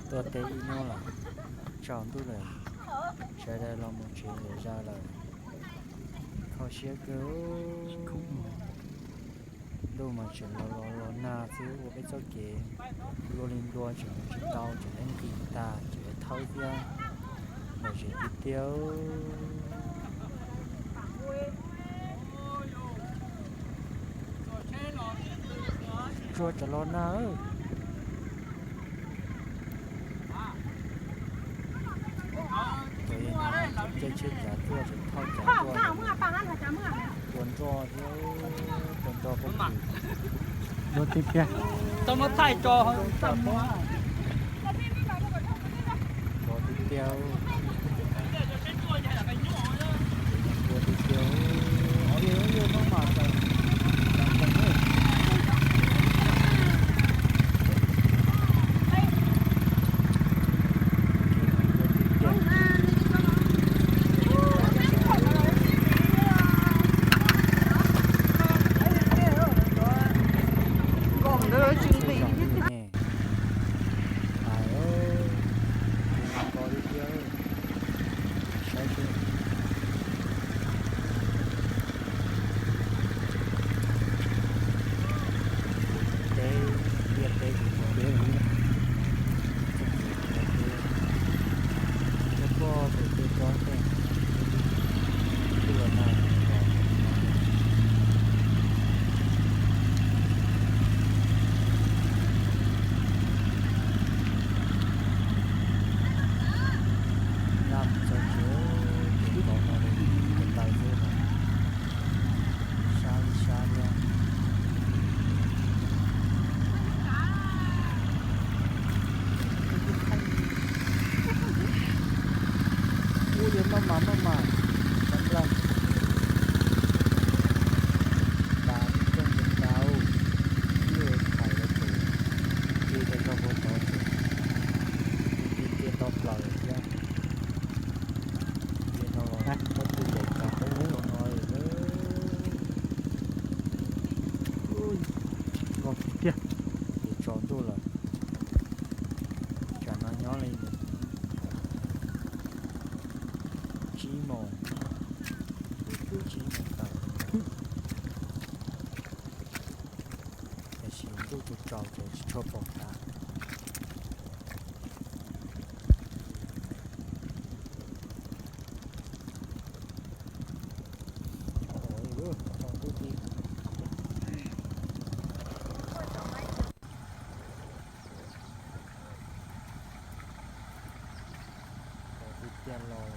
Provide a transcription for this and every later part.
Tuaj teb ib hnub lawm, tsaus ntuj lawm, sawv daws los mus tsev lawm zog lawm, kho siab kawg. Ntuj mas tseem los los los nag xwb, ua peb txoj kev nplua li nplua, tseem mus tsis tau, tseem nqis tag, tseem thawb thiab, lom zem tiag tiag. Tsuag tseem los nag. Caij tsheb cav tuaj, tseem thauj cav tuaj, tua nroj thiab, tua nroj pob kws. Tau muab thaij tso, tso tiag tiag. Tua tiag tiag. Hais, tus no ko li tiag, saib seb. Teb, liaj teb tus no, txoj kev no, teb, teb poj tus tej tsob tej, twb los nag los. Nyaj mus txog tsev, ces tau no li, ko taw xwb no, sab li sab thiab. Ub, yuav maj mam maj mam, sab nplaj, tas txooj ntawd tas, ib thais los ces nce rau zog puag tod ces nce nce nce tau plaws thiab. Nce no los pob tw lem tas rau no lawm. Tiag, ces tsaus ntuj lawm. Tsam no nyob li tsib moos, yuav puag tsib moos tawm, tiam sis ntuj tsaus tsaus ces tsis tshua pom qab. Tsaus ntuj ti. Tau tiag tiag los lawm.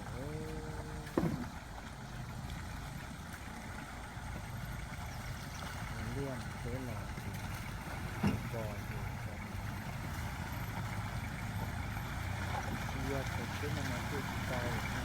Mus liaj mus teb los ces npog ces tsis yog thaum tsheb no mas tuaj tsis tau.